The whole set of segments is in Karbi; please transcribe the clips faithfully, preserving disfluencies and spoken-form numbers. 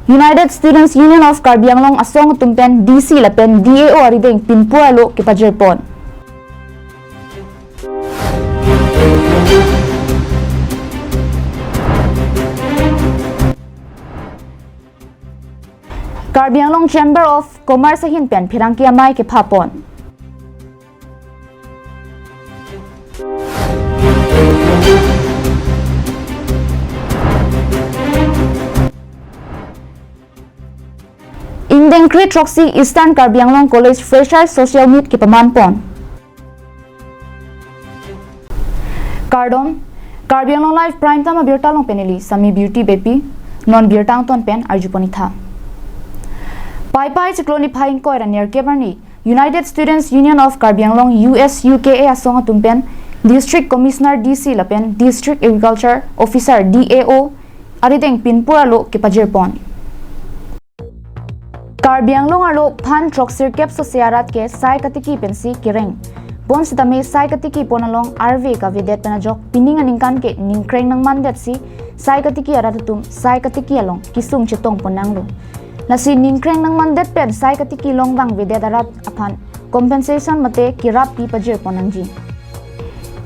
United Students Union of Karbi Anglong asong atum pen D C lapen D A O arideng pinpur alo kepajirpon. Karbi Anglong Chamber of Commerce ahin pen pherangke amei kephapon. Ingdeng kre throksi Eastern Karbi Anglong College Fresher Social Meet kepamanpon. Kardom, Karbi Anglong Live Prime Time abirta along pen neli Sami Beauty Beypi, non birta angton pen arjupon-itha. Paipai chiklo niphai ingkoi ra nerkep arni, United Students Union of Karbi Anglong, U S U K A asong atum pen District Commissioner D C lapen District Agriculture Officer D A O arideng pinpur alo kepajirpon. Karbi Anglong arlo phan throksirkep sose arat ke sai katiki pensi kereng. Bonsitame sai katikipon along arve kavedet pen ajok pining aningkan ke ningkreng nangmandetsi sai katiki arat atum sai katiki along kesung chetongpon nanglo. Lasi ningkreng nangmandet pen sai katiki along vangvedet arat aphan compensation mate kerap pi pajirpon nangji.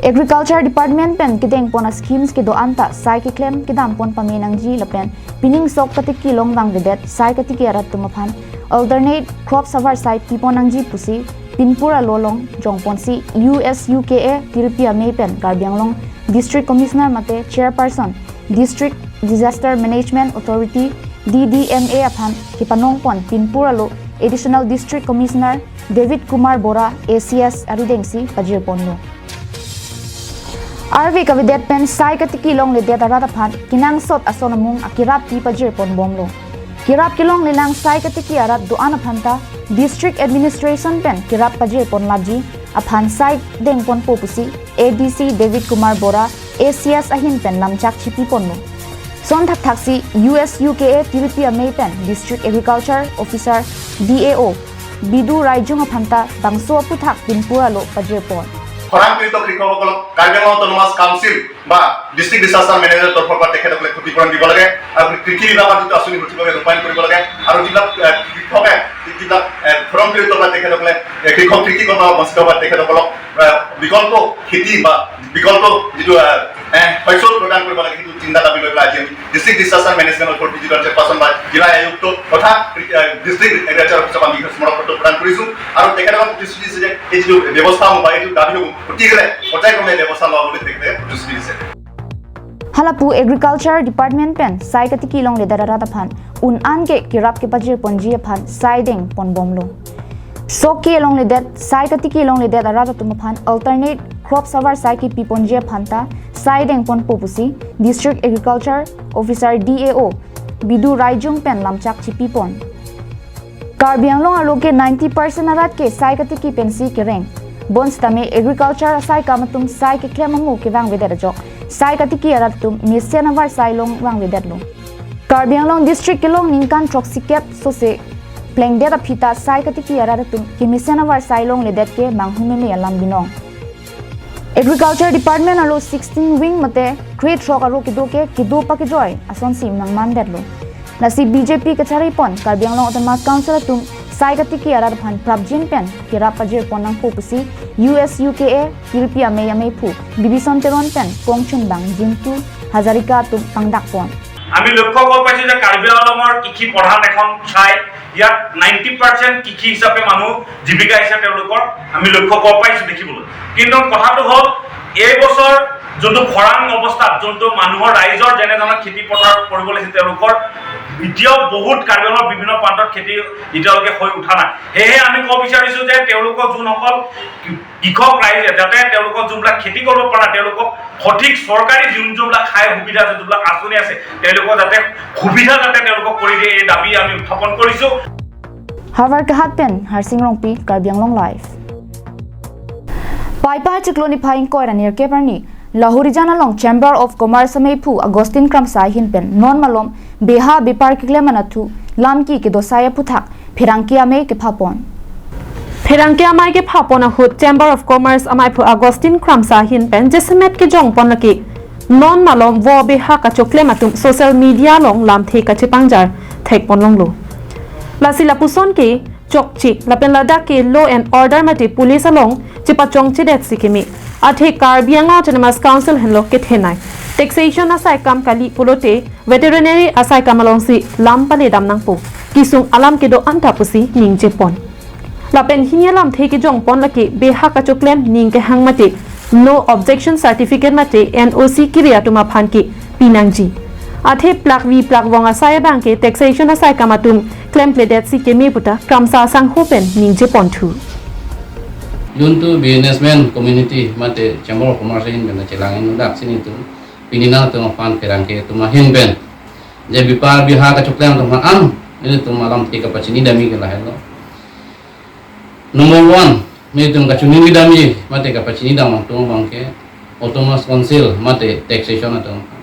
Agriculture Department pen kedengpon a-schemes kedo-an ta sai keklem kedampon pame nangji lapen pining sok katiki along vangvedet sai katiki arat atum aphan alternate crops avarsai pipon nangji pusi pinpur alo along jongponsi U S U K A tiripi amei pen Karbi Anglong District Commissioner mate Chairperson District Disaster Management Authority, D D M A aphan kepanongpon pinpur alo Additional District Commissioner David Kumar Bora, A C S aridengsi pajirponlo. Arve kavedet pen sai katiki along ledet arat aphan kenangsot ason amung akerap pi pajirponbomlo. Kerap kelonglelang sai katiki arat do-an aphan ta District Administration pen kerap pajirpon lapji aphan sai dengponpo pusi A D C David Kumar Bora, A C S ahin pen lamchak chipiponlo. Son thakthaksi U S U K A tiripi amei pen District Agriculture Officer D A O Bidu Raijung aphan ta bangso aphuthak pinpur alo pajirpon. খৰাং পীড়িত কৃষকসকলক কাৰ্বি Anglong autonomous council বা district disaster মেনেজমেণ্টৰ তৰফৰ পৰা তেখেতসকলে ক্ষতিপূৰণ দিব লাগে আৰু কৃষি বিভাগৰ যিটো আঁচনি সঠিকভাৱে ৰূপায়ণ কৰিব লাগে আৰু যিবিলাক, এ, কৃষকে যিবিলাক, এ, খৰাং পীড়িত বা তেখেতসকলে, এ, কৃষক কৃষি কৰ্ম বঞ্চিত হোৱা তেখেতসকলক, এ, বিকল্প খেতি বা বিকল্প যিটো, এ, এ, শস্য প্ৰদান কৰিব লাগে, সেইটো চিন্তা দাবী লৈ পেলাই আজি আমি ডিষ্ট্ৰিক্ট ডিজাষ্টাৰ মেনেজমেণ্ট অথৰিটি যিটো চেয়াৰপাৰ্চন বা জিলা আয়ুক্ত তথা, এ, ডিষ্ট্ৰিক্ট এগ্ৰিকালচাৰ অফিচক আমি স্মাৰক পত্ৰ প্ৰদান কৰিছো আৰু তেখেতসকলক প্ৰতিশ্ৰুতি দিছে যে এই যিটো ব্যৱস্থা হ'ব বা এইটো দাবী হ'ব, অতি শীঘ্ৰে পৰ্যায়ক্ৰমে ব্যৱস্থা লোৱা বুলি তেখেতে প্ৰতিশ্ৰুতি দিছে। Halapu Agriculture Department pen sai katiki along ledet arat aphan un-an ke kerap kepajirponji aphan sai dengponbomlo. Sok ke along ledet, sai katiki along ledet arat atum aphan alternate crops avarsai kepiponji aphan ta sai dengponpo pusi District Agriculture Officer D A O Bidu Raijung pen lamchak chipipon. Karbi Anglong arlo ke ninety percent arat ke sai katiki pensi kereng. Bonsitame agriculture asai kam atum sai keklem amu kevangvedet ajok sai katiki arat atum mesen avarsai along vangvedetlo. Karbi Anglong District kelong ningkan throksikep sose plengdet aphi ta sai katiki arat atum kemesen avarsai along ledet ke manghumeme alam binong. Agriculture Department arlo sixteen wing mate kre throk arlo kedo ke kedo pakejoi asonsi nangmandetlo. Lasi B J P kacharipon Karbi Anglong Autonomous Council atum sai katiki arat aphan prapjin pen kerap pajirpon nangpo pusi U S U K A tiripi amei ameiphu Bibison Teron pen kongchunbang Jintu Hazarika atum pangdakpon. আমি লক্ষ্য কৰিব পাৰিছো যে কাৰ্বি আংলঙৰ কৃষি প্ৰধান এখন ঠাই, ইয়াত নাইণ্টি পাৰ্চেণ্ট কৃষি হিচাপে মানুহ, জীৱিকা হিচাপে তেওঁলোকৰ আমি লক্ষ্য কৰিব পাৰিছো দেখিবলৈ। কিন্তু কথাটো হ'ল, এই বছৰ যোনটো খৰাং অৱস্থাত যোনটো মানুহৰ, ৰাইজৰ যেনেধৰণৰ খেতি পথাৰ কৰিব লাগিছিল, তেওঁলোকৰ এতিয়াও বহুত কাৰ্বি আংলঙৰ বিভিন্ন প্ৰান্তত খেতি এতিয়ালৈকে হৈ উঠা নাই। সেয়েহে আমি ক'ব বিচাৰিছো যে তেওঁলোকৰ যোনসকল কৃষক ৰাইজে যাতে তেওঁলোকৰ যোনবিলাক খেতি কৰিব পৰা, তেওঁলোকক সঠিক চৰকাৰী যোন যোনবিলাক সহায় সুবিধা আছে, যোনবিলাক আঁচনি আছে, তেওঁলোকক যাতে সুবিধা যাতে তেওঁলোকক কৰি দিয়ে, এই দাবী আমি উত্থাপন কৰিছো। Howraghat pen Harsing Rongpi, Karbi Anglong Live. Paipai chiklo niphai ingkoi ra nerkep arni, Lahorijan along Chamber of Commerce ameiphu Augustine Kramsa ahin pen non malom beha bepar keklem anatthu lamki kedosai aphuthak pherangke amei kephapon. Pherangke amei kephapon ahut Chamber of Commerce ameiphu Augustine Kramsa ahin pen jasemet kejongpon lake non malom vo beha kachoklem atum social media along lamthe kachepangjar. thekponlonglo. Lasi lapuson ke chokche lapen ladak ke law and order mate police along chepachongchedet si keme. Athe Karbi Anglong Autonomous Council henlo kethenei. Taxation asai kam kali pulote veterinary asai kam alongsi lam paledam nangpo. Kesung alam kedo-an ta pusi ningjepon. Lapen hini alamthe kejongpon lake beha kachoklem ning kehang mate no objection certificate mate N O C kiri atum aphan ke pinangji. Athe plakvi plakvong asai abang ke taxation asai kam atum klemkledet si keme puta kramsa asangho pen ningjeponthu. Juntu businessman community mate Chamber of Commerce ahin pen chelang inutdak si nelitum pini nangtum aphan pherangke atum ahin pen je bipar beha kachoklem atum aphan an nelitum alamthe kapachinidamji ke lahelo. Number one, nelitum kachiningridamji mate kapachinidam atum abang ke Autonomous Council mate taxation atum aphan.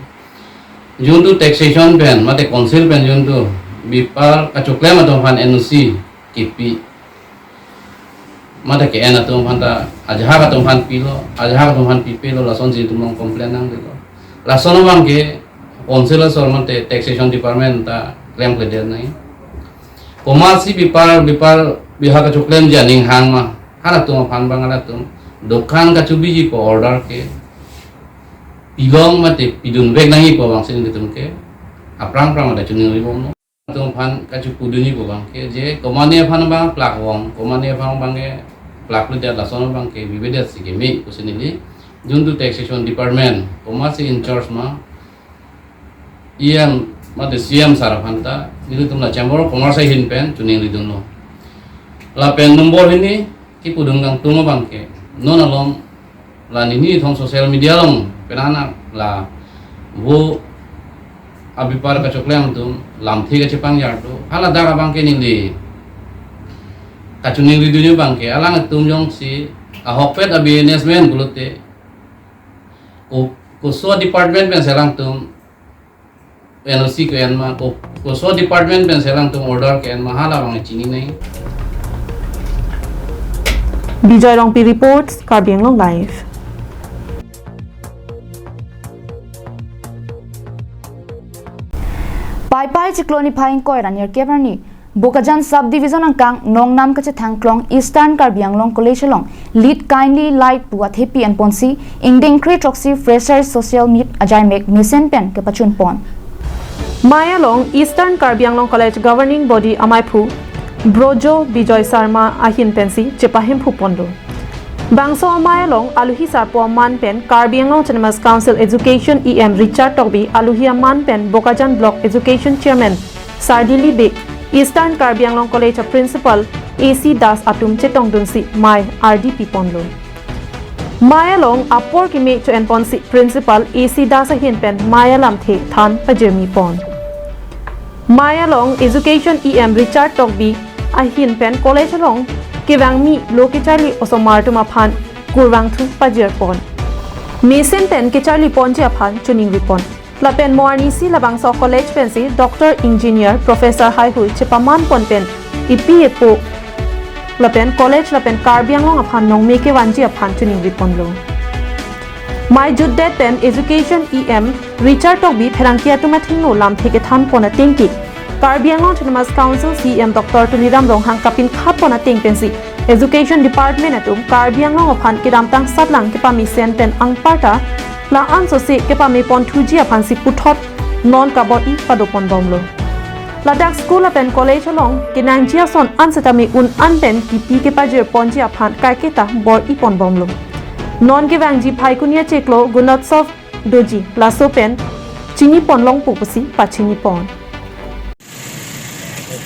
Juntu taxation pen mate council pen juntu bipar kachoklem atum aphan N O C kipi mate ke-en atum aphan ta ajahak atum aphan pilo, ajahak atum aphan pipelo, lasonsi nelitum along complain nangdelo. Lason abang ke council asor mate taxation department ta klemkledet nai. Komatsi bipar bipar beha kachoklemji aning hang ma, halatum aphan abang halatum dokan kachobiji pu order ke pilong mate pidunvek nangji pu abang si nelitum ke aphrang aphrang mate chiningribomlo. Atum aphan kachipudunji pu abang ke je komatne aphan abang plakvong, komatne aphan abang ke plakledet, lason abang ke bibedet si keme pusi neli juntu taxation department komatsi in charge ma E M mate C M sir aphan ta nelitum la Chamber of Commerce ahin pen chiningridunlo. Lapen number hini kipudun kangtung abang ke non along la neli nithong social media along penang la vo abipar kachoklem atum lamthe kachepangjar do. Haladak abang ke neli kachiningridunji abang ke alangtum jongsi ahokpet a businessman pulote ko, koso department pensi alangtum N O C ke-en ma, ko, koso department pensi alangtum order ke-en ma, hala abang chinine. Bijoy Rongpi reports, Karbi Anglong Live. Paipai chiklo niphai ingkoi ra nerkep arni Bokajan Subdivision angkang Nongnam kachethang klong Eastern Karbi Anglong College along Lead Kindly Light pu athepi enponsi ingdeng kre throksi Freshers Social Meet ajaimek mesen pen kepachunpon. Mei along Eastern Karbi Anglong College Governing Body amaiphu Brojo Bijoy Sarma ahin pensi chepahemphuponlo. Bangso amei along aluhi sarpo aman pen Karbi Anglong Autonomous Council Education E M Richard Tokbi, aluhi aman pen Bokajan Block Education Chairman Sardili Bey, Eastern Karbi Anglong College a Principal A C Das atum chetongdunsi mei ardi piponlo. Mei along apor keme cho-enponsi Principal A C Das ahin pen mei alamthe than pajirmipon. Mei along Education E M Richard Tokbi ahin pen college along kevangmi lo kecharli osomar atum aphan kurvangthu pajirpon. Mesen pen kecharliponji aphan chiningripon. Lapen mo arnisi labangso college pensi Doctor, Engineer, Professor haihui chepamanpon pen epi epo lapen college lapen Karbi Anglong aphan nongme kevanji aphan chiningriponlo. Mei jutdet pen Education E M Richard Tokbi pherangke atum athengno lamthe kethanpon ateng ke Karbi Anglong Autonomous Council C E M Doctor Tuliram Ronghang kapinkhapon ateng pensi Education Department atum Karbi Anglong aphan kedamtang satlang kepamesen pen anparta la-an sose kepameponthuji aphansi puthot non kabor-i padoponbomlo. Ladak school lapen college along kenangji ason an setame un-an pen kipi kepajirponji aphan kaiketa bor-iponbomlo. Non kevangji Phaikuni achiklo Gunotsav doji laso pen chiniponlongpo pusi pachinipon.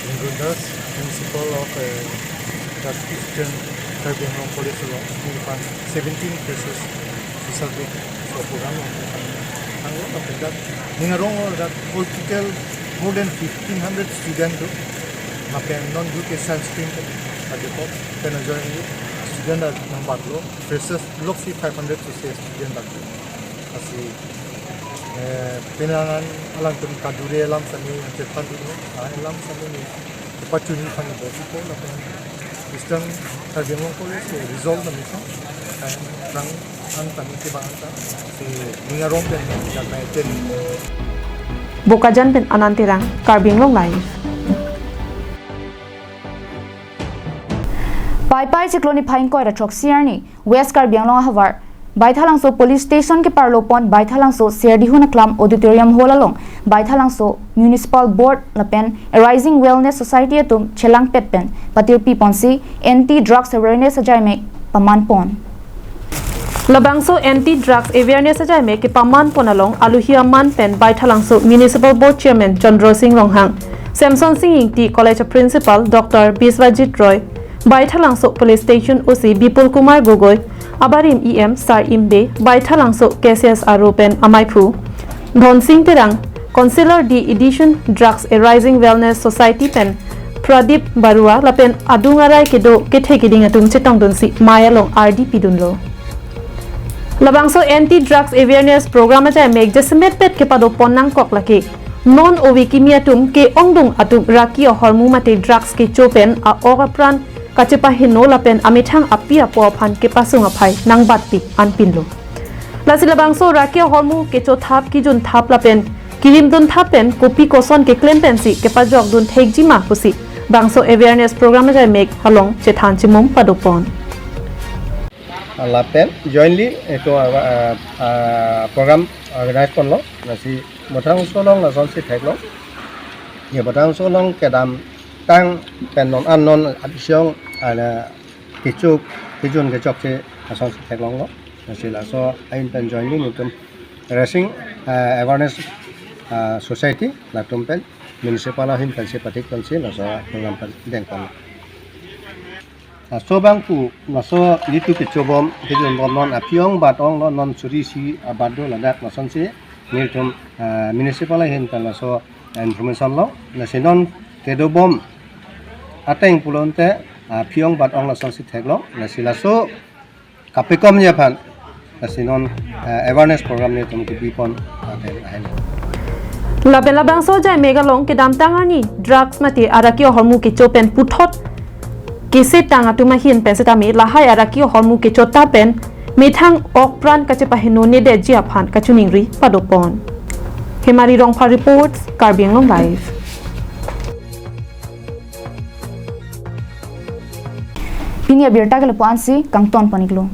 Indra Das, Principal of, uh, the Eastern Karbi Anglong College along, school fund seventeen cases, so program along, and all of that, ning arong all that, all total more than fifteen hundred student do, lapen non do ke science stream, at the top, then a join student at number lo, freshers, loksi five hundred so student do. Lasi, eh, penang an alangtum kadure alam sami, ang chepan dulu, ah, alam sami ni, cepat cuni kami bos ko, lapen Eastern Karbi Anglong College, eh, result kami sa, ang rang an kami ke bang sa, si ning arong pen, ya kami pen. Bokajan pen Anand Terang, Karbi Anglong Live. Paipai chiklo niphai ingkoi ra throksi arni West Karbi Anglong ahavar Baithalangso Police Station keparlo pon Baithalangso Serdihun Aklam Auditorium Hall along Baithalangso Municipal Board lapen Arising Wellness Society atum chelangpet pen patirpi ponsi Anti Drugs Awareness ajaimek paman pon. Labangso Anti Drugs Awareness ajaimek kepaman pon along aluhi aman pen Baithalangso Municipal Board Chairman Chandra Singh Ronghang, Samson Singh Ingti College Principal Doctor Biswajit Roy, Baithalangso Police Station O C Bipul Kumar Gogoi, abarim E M Sar Imbe, Baithalangso K C S aro pen amaiphu Dhonsing Terang, Councillor D Addition Drugs Arising Wellness Society pen Pradip Barua lapen adung arai kedo kethe keding atum chetongdunsi mei along ardi pidunlo. Labangso Anti Drugs Awareness Program ajaimek jasemet pet kepado pon nangkok lake non ove kimi atum ke-ongdung atum raki ahormu mate drugs kecho pen a-ok apran kachepaheno lapen amethang api apo aphan kepasung aphai nangbatpik anpinlo. Lasi labangso raki ahormu kecho thap, kijun thap lapen kirim dun thap pen kopi koson keklem pensi kepajok dun thekji ma pusi bangso awareness program ajaimek along chethan chimum pado pon. Lapen jointly eto, ah, ah, program organize ponlo, lasi Baithalangso along lasonsi theklong. Ye Baithalangso along kedamtang pen non an non apisiong ala kecho, kijun kechokche lasonsi theklonglo. Lasi laso ahin pen jointly nelitum Arising, ah, Awareness, ah, Society latum pen municipal ahin pensi patik pensi laso program pen dengpon. Laso abang pu, laso nelitum kechobom, kijunbom non aphi-ong bat-onglo, non suri isi abat do ladak lasonsi nelitum, ah, municipal ahin pen laso information lo. Lasi non kedobom ateng pulote, ah, aphi-ong bat-ong lasonsi theklong. Lasi laso kapekomji aphan lasi non, eh, awareness program nelitum kebi pon, ah, pen ahin. Lapen labangso ajaimek along kedamtang arni drugs mate araki ahormu kecho pen puthot kesetang atum ahin pen setame lahai araki ahormu kecho ta pen methang ok pran kachepaheno nedetji aphan kachiningri pado pon. Hemari Rongphar reports, Karbi Anglong Live. Pini abirta ke lapu-ansi kangton pon-iklo.